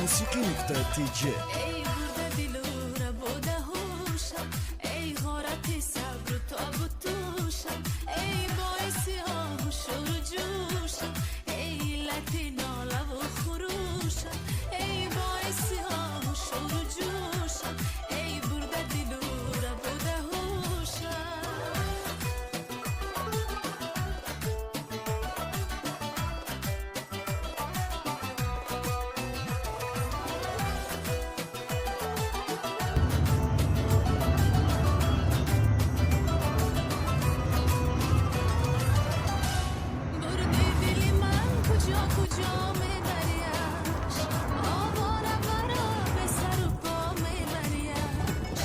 Мусиқӣ нуқта тж. Эй бурда дилу рабуда ҳушам, эй ғорати сабру тобу тушам, эй боиси оҳу шӯру ҷӯшам, эй иллати нолаву хурӯшам, эй боиси оҳу шӯру ҷӯшам, эй бурда дилу рабуда ҳушам. Бурди дили ман, куҷо, куҷо мебарияш? Овора маро бесару по мебарияш.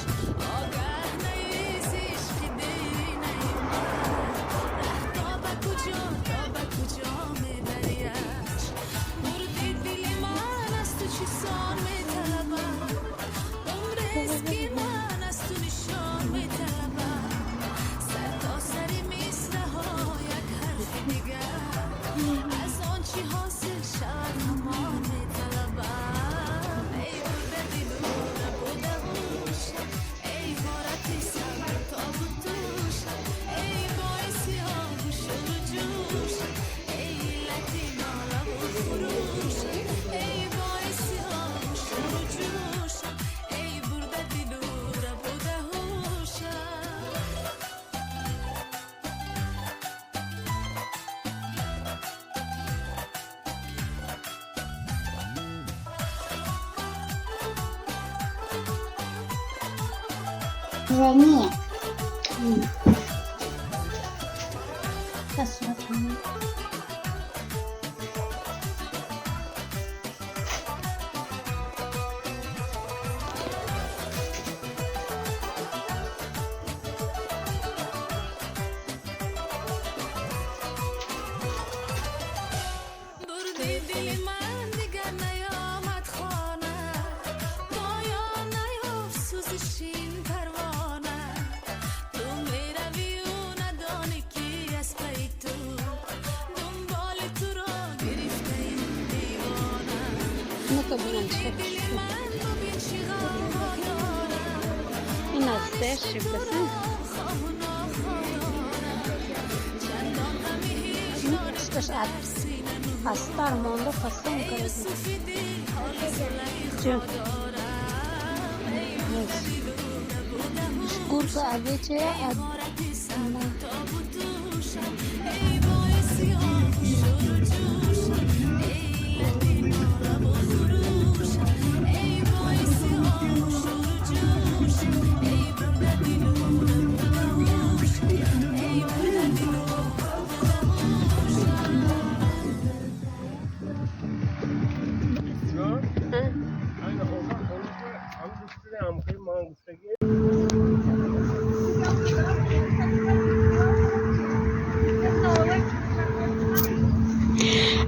Огаҳ наиз ишқи динаи ман, раҳ то ба куҷо, то ба куҷо мебарияш? Бурди дили ман, аз ту чӣ сон металабам? Умрест, ки ман аз ту нишон металабам. Сартосари мисраҳо як ҳарфи дигар, аз он чӣ ҳосил шавад, ҳамон металабам. Эй бурда дилу рабуда ҳушам, эй ғорати сабру тобу тушам, эй боиси оҳу шӯру ҷӯшам, эй иллати нолаву хурӯшам, эй боиси оҳу шӯру ҷӯшам, эй бурда дилу рабуда ҳушам. Зани. Посмотрим. Бурди дили ман, дигар наёмад хона, поён наёфт сӯзиши ин парвона. Ту меравию надонӣ, ки аз пайи ту дунболи туро гирифта ин девона. Ну-ка, бинам Бурди чӣ. дили ман, бубин, чӣ ғамҳо дорам. Ин аз сеши баса. Хоҳу нохоҳ дорам чандон ғами ҳиҷрон Что ж, дар сина. Астар монда фасон карда. Юсуфи дил, ҳоли Зулайхо дорам. Эй бурда дилу рабуда Шкурка овечья. ғорати сабру тобу тушам, эй боиси оҳу шӯру ҷӯшам, эй иллати нолаву хурӯшам, эй боиси оҳу шӯру ҷӯшам, эй бурда дилу рабуда ҳушам, эй бурда дилу рабуда ҳушам. Айна хобам ҳам гуфтида, ҳам хел ман гуфтагӣ.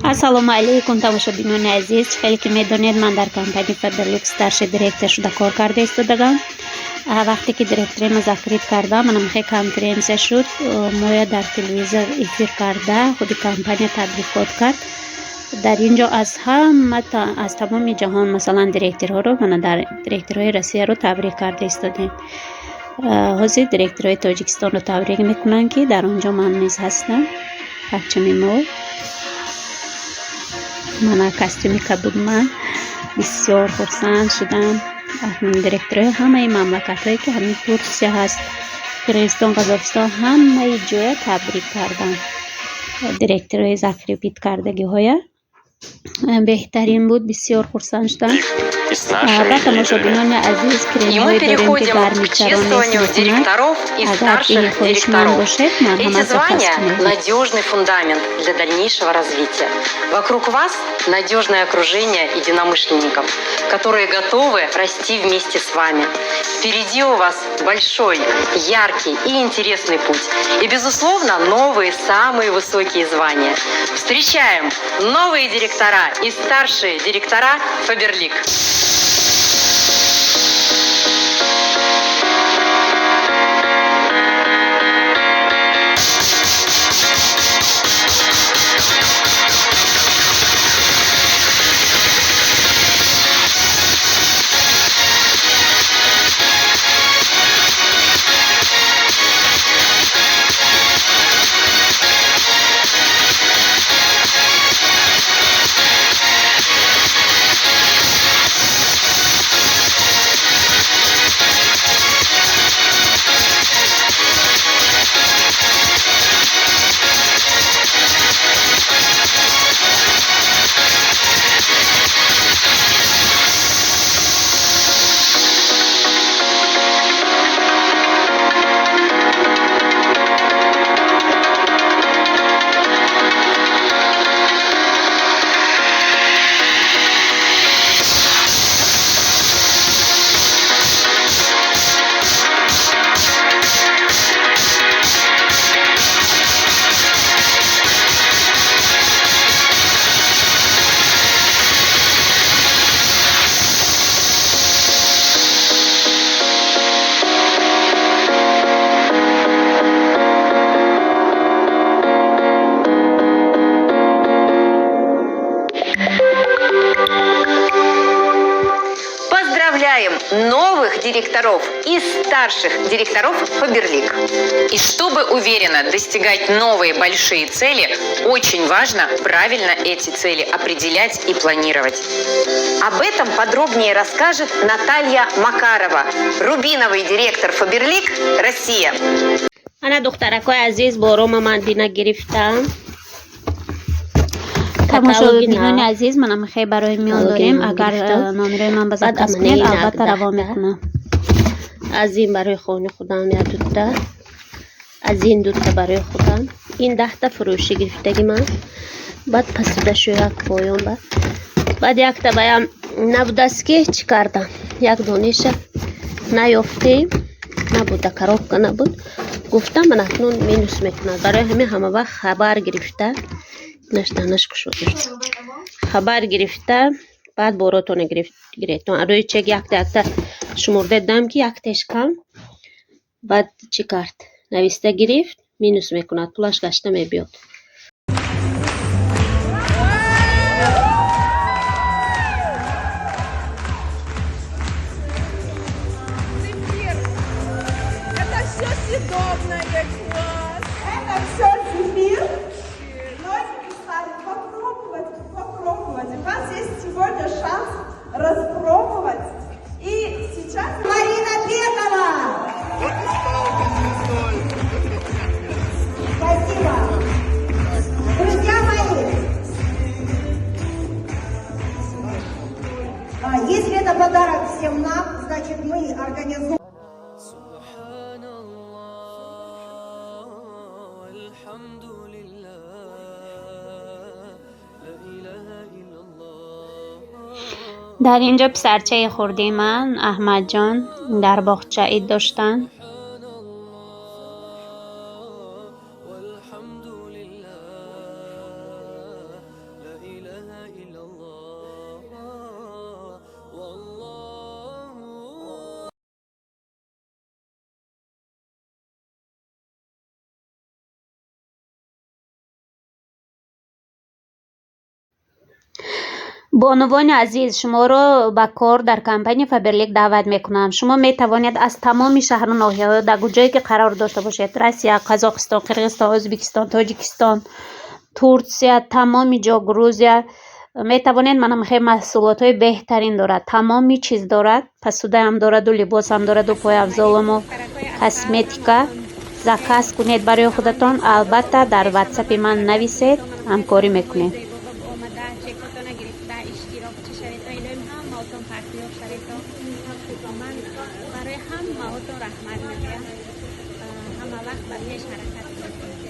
Ассалому алайкум, тамошобинони азиз! Хеле ки медонед, ман дар компания Фаберлик старший директор шуда кор карда истодагам. Вақте ки директорема закрыть кардам, манамхе конференсия шуд, моя дар телевизор эфир карда, худи компания табрикот кард. Дар ин ҷо аз ҳама, аз тамоми ҷаҳон, масалан, директорҳоро, мана, дар директорҳои Россияро табрик карда истодем. Ҳозир директорҳои Тоҷикистонро табрик мекунанд, ки дар он ҷо ман низ ҳастам. Парчами мо, мана, костюми кабуд. Ман бисёр хурсанд шудам. Директорҳои ҳамаи мамлакатҳое, ки ҳамин Турсия ҳаст, Қирғизистон, Қазоқистон, ҳамаи ҷоя табрик кардам директорҳои закрепить кардагиҳоя. Беҳтарин буд, бисёр хурсанд шудам. И с нашими Ба тамошобинони азиз, И мы кремҳое дорем, ки переходим к гармичаро чествованию мекунад. директоров и Агар старших ини хоҳишманд директоров. бошед, Эти марҳамат, заказ звания – кунед. надежный фундамент для дальнейшего развития. Вокруг вас надежное окружение единомышленников, которые готовы расти вместе с вами. Впереди у вас большой, яркий и интересный путь. И, безусловно, новые, самые высокие звания. Встречаем новые директора и старшие директора Фаберлик. Встречаем новых директоров и старших директоров Фаберлик. И чтобы уверенно достигать новые большие цели, очень важно правильно эти цели определять и планировать. Об этом подробнее расскажет Наталья Макарова, рубиновый директор Фаберлик Россия. Ана, духтаракои азиз, борома ман дина гирифтам. Тамошобинони азиз, манам хе барои миён дорем. Агар номерои ман ба заказ кунед, албатта равон мекунам. Аз ин барои хони худам як дута, аз ин дута барои худам, ин 10-та фурӯшӣ гирифтаги ман. Баъд пасуда як поён ба баъд якта баям набудаст, ки чӣ кардам, як дониша наёфтем, набуда, коробка набуд. Гуфтам, ман акнун минус мекунад. Барои ҳамин ҳама вақт хабар гирифта, наштанаш кушода, хабар гирифта, баъд боротона гирефтон. Рӯи чек якта якта шумурда дидам, ки яктеш кам. Баъд чӣ кард, нависта гирифт, минус мекунад, пулаш гашта мебиёд. Это все съедобное, класс. Это все зефир. Носики стали попробовать, попробовать. У вас есть сегодня шанс распробовать. И сейчас Марина Бекова. Спасибо. Друзья мои, если это подарок всем нам, значит, мы организуем. سبحان الله والحمد لله لا إله إلا الله. Дар ин ҷо писарчаи хурдии ман Аҳмадҷон дар боғча ид доштанд. سبحان الله والحمد لله لا إله إلا الله والله. Бонувони азиз, шуморо ба кор дар компанияи Фаберлик даъват мекунам. Шумо метавонед аз тамоми шаҳру ноҳияҳо, дар куҷое ки қарор дошта бошед: Россия, Қазоқистон, Қирғизистон, Ӯзбекистон, Тоҷикистон, Турсия, тамоми ҷо, Грузия метавонед. Манам хеле маҳсулотҳои беҳтарин дорад, тамоми чиз дорад, посудаам дораду, либосам дораду, пойафзолому косметика. Заказ кунед барои худатон, албатта дар ватсапи ман нависед, ҳамкорӣ мекунем. Омада чекотона гирифта, иштирокчи шавед, илоҳим ҳамаотон партнёр шавед. Ман барои ҳамаотон раҳмат мегӯям. Ҳама вақт ба пеш ҳаракат кунед.